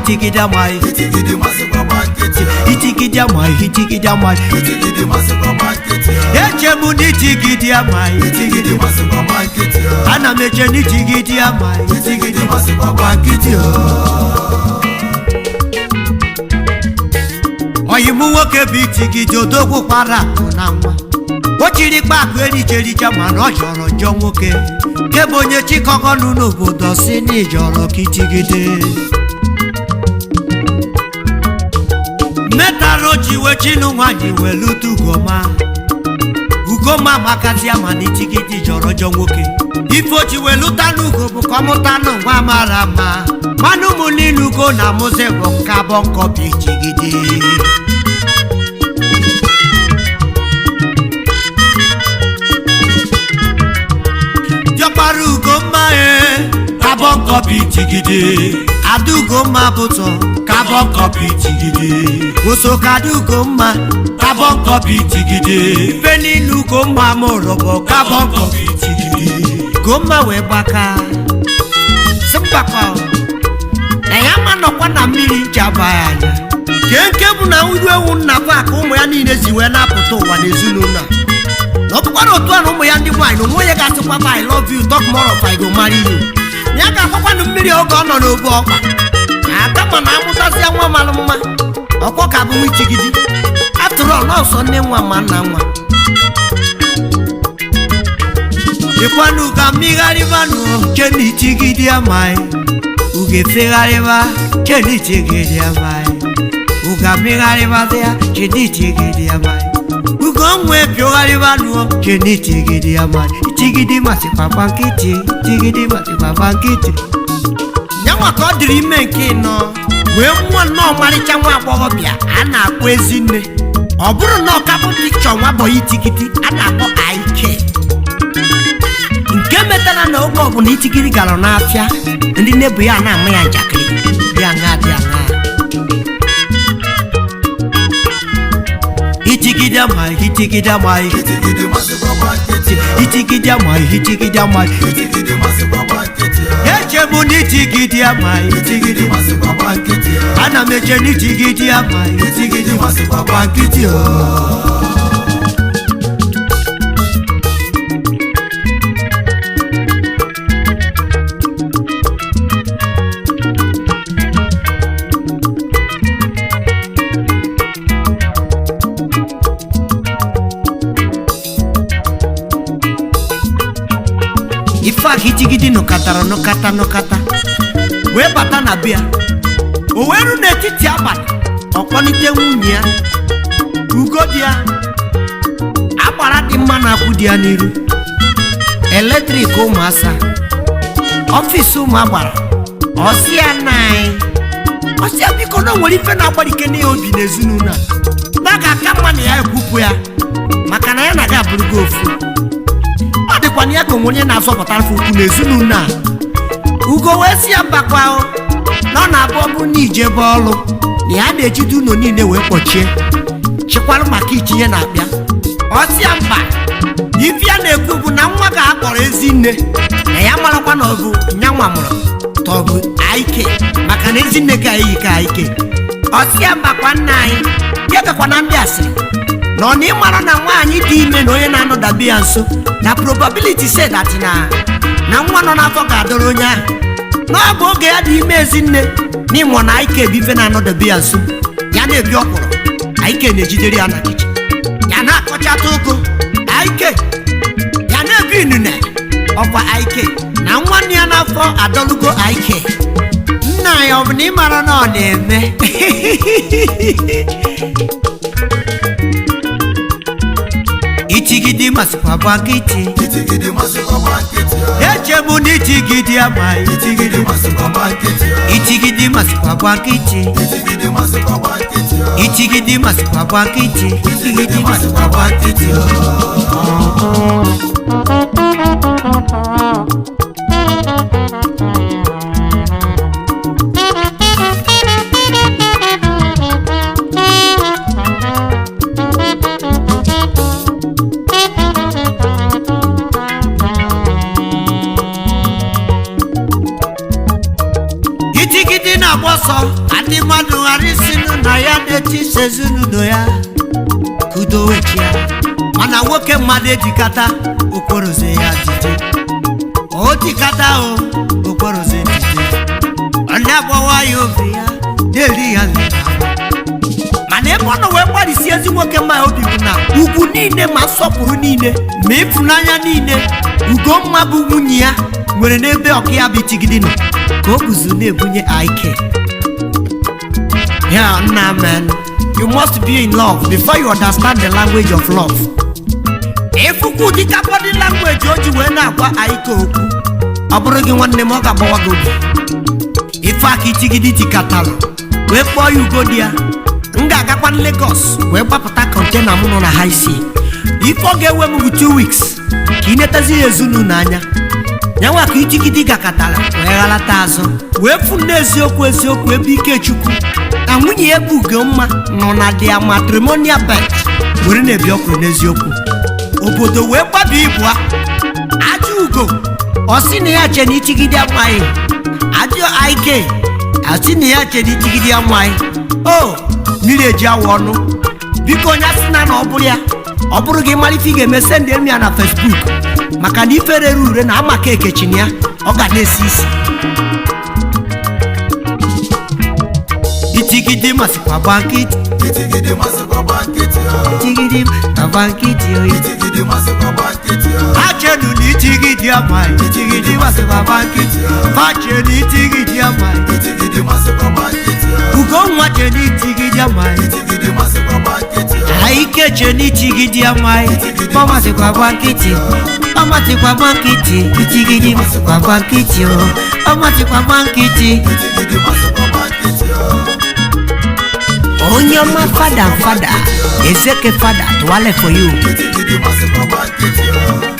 itigidi amaghị. Itigidi masịkwa gba nkịtị. Itigidi amaghị, itigidi amaghị. Itigidi masịkwa gba nkịtị. Eche m n'itigidi amaghị. Itigidi masịkwa gba nkịtị. Ana m eche n'itigidi amaghị. Itigidi masịkwa gba nkịtị. Ọyị m nwoke bụ itigidi odogwu kwara akụ na nwa o chiri kpa akụ erichericha, mana ọ jọrọ njọ. Nwoke nke bụ onye chikọkọnụ n'obodo si na ịjọrọ ka itigide metara o ji wee chinu nwaanyị welute ugoma ugoma makazia, mana itigidi jọrọ njọ. Nwoke ife o ji welụta n'ugo bụ ka ọ mụta nụ nwa mara mma, mana ụmụ niile ugo na amụzi bụ carbon copy itigidi. Diọkpara ugomma e, carbon copy itigidi. Ada ugomma bụtọ, carbon copy itigidi. Osoka ada ugomma, carbon copy itigidi. Ife niile ugomma mụrụ bụ carbon copy itigidi. Ugomma wee gbaka si mgbakọ na ya ma nọkwa na mmiri ncha ba ya anya ke nke bụ na nru ewu nna kwa ka ụmụ ya niile si wee na-apụta ụwa n'ezinụlọ a, na ọ bụkwara otu a na ụmụ ya ndị nwaanyị na onwe ya ga-asịkwa ba, "I love you," talk more of "I go marry you." Na ya ga-akwakwanụ mmiri oge ọ nọ n'obu ọkpa aka, ma na amụtasịa nwa mara mma ọkwọ ka bụ nwa itigidi. After all, nọọsụ nne nwa ma nna nwa dịkwanụ ka mmigharịbanụ chenitigidi amaghị uge fegharịba chenitigidi amaghị uga mmigharịbazịa chenitigidi amaghị ugo nwe pịogharịbanụ chenitigidi amaghị. Itigidi masịkwa gba nkịtị, itigidi masịkwa gba nkịtị. Nyanwa ka ọ dịrị ime nke ịnọ wee mụọ nnọọ ọmarịcha nwa agbọghọbịa a na-akpọ Ezinne. Ọ bụrụ na ọkapụ pikchọ nwa bọyị itigidi a na-akpọ Ike, nke metara na oge ọbụla itigidi gara n'afịa, ndị neighbour ya na-ama ya njakịrị dị aṅa dị aṅa. Itigidi amaghị, itigidi amaghị. Itigidi masịkwa gba nkịtị. Itigidi amaghị, itigidi amaghị. Itigidi masịkwa gba nkịtị. Eche m n'itigidi amaghị. Itigidi masịkwa gba nkịtị. Ana m eche n'itigidi amaghị. Itigidi masịkwa gba nkịtị. Ife aka itigidi nụkatara nụkata nụkata wee bata na bịa o wee ru n'etiti abalị, ọ kpọlite nwunye ya ugo di ya agbara dị mma na akwụ dị ya n'iru eletrik ụmụasa ọfịs ụmụ agbara ọsịa nna anyị ọsịa biko na o nwere ife na-agbarike n'ihe obi n'ezinụlọ a na ga-aka mma na ya ekwupụ ya, maka na ya na ga abụrụgo ofu. Ọ dịkwa na ya ka onwe onye na-azọpụta afọ ukwu n'ezinụlọ a. Ugo wee si ya mbakwa o, na ọ na-abụ ọ bụrụ na ijebe ọlụ na ya na-ejide ụlọ niile wee kpọchie chịkwarụ maka itinye na akpịa. Ọ sị ya mba, ife ya na-ekwu bụ na nwa ga-akpọrọ Ezinne na ya marakwa na ọ bụ nyanwa mụrụ ka ọ bụ Ike, maka na Ezinne ka eyi ka Ike. Ọ sị ya mbakwa, nna anyị ya gakwa na ndị asịrị na ọ na ịmara na nwaanyị dị ime na onye na-anọdabe ya nso na probability say that na nwa nọ n'afọ ga-adọrọ onye ahụ na ọ bụ oge ya dị ime. Ezinne na ịmụ na Ike bụ ife na-anọdabe ya nso, ya na-ebi ọkwụrụ, Ike na-ejidere ya na kichin, ya na-akọchata ụgụ, Ike ya na-ebi inine ọkwa, Ike na nwanne ya n'afọ adọlugo Ike. Nna ya, ọ bụ na ịmara na ọ na-eme itigidi masịkwa gba nkịtị. Itigidi masịkwa gba nkịtị. Eche m na itigidi amaghị. Itigidi masịkwa gba nkịtị. Itigidi masịkwa gba nkịtị. Itigidi masịkwa gba nkịtị. Itigidi masịkwa gba nkịtị. Itigidi masịkwa gba nkịtị. Itigidi na-agba ọsọ. Ghara isinụ na ya na-etisa ezinụlọ ya ka udo wechi ya. Mana nwoke mmadụ ejikata okporoze ya jide, o jikata o okporoze jide, ọ na-agbawa ya obi, ya na-eri ya nri. Mana ebe ọ nọ wee gbalịsi ezi nwoke mma obi bụ na ugwu niile ma nsọpụrụ niile ma ịfụnanya niile Ugomma bụ nwunye ya nwere n'ebe ọka ya bụ Itigidi nọ ka o guzo na-ebunye ike ya. Nna man, you must be in love before you understand the language of love. Ịfụkwu dịka body language o ji wee na-agwa Aike okwu, ọ bụrụ gị nwanne m, ọ ga-agbawa gị obi. Ife aka Itigidi tikatara wee kpọọ ya, "Ugodi ya, m ga-agakwa Lagos wee gbapụta container m nọ na high sea. Ife ọ ga-ewe m bụ 2 weeks ka ị netazi ya ezinụlọ anya." Nyanwa ka Itigidi gakọtara wee ghalata azụ, wee fụ n'eziokwu eziokwu ebe Ikechukwu na nwunye ya bụ Ugomma nọ na their matrimonial bed were na-ebi ọkwụrụ. N'eziokwu, obodo wee gbabie ibua ajọ ugo. Ọ sị na ya che na Itigidi amaghị ajọ ike, asị na ya che na Itigidi amaghị o mmiri eji awa ọnụ. Biko, onye asị na ọ bụrụ ya, ọ bụrụ gị mara ife ị ga-eme, send m ya na Facebook, maka na ife rere ure na amaka ekechina ya, ọ ga na-esi isi. Itigidi masịkwa gba nkịtị. Itigidi masịkwa gba nkịtị o. Itigidi agba nkịtị oyi. Itigidi masịkwa gba nkịtị o. Ha chenu na Itigidi amaghị. Itigidi masịkwa gba nkịtị o. Ha chenu Itigidi amaghị. Itigidi masịkwa gba nkịtị o. Ugonwa chenu Itigidi amaghị. Itigidi masịkwa gba nkịtị o. Aike chenu Itigidi amaghị. Ọmasịkwa gba nkịtị, ọmasịkwa gba nkịtị. Itigidi masịkwa gba nkịtị o, ọmasịkwa gba nkịtị. Itigidi masịkwa gba nkịtị o. Onye ọma, fada fada ezeke fada tuwale for you. Itigidi masịkwa gba nkịtị o.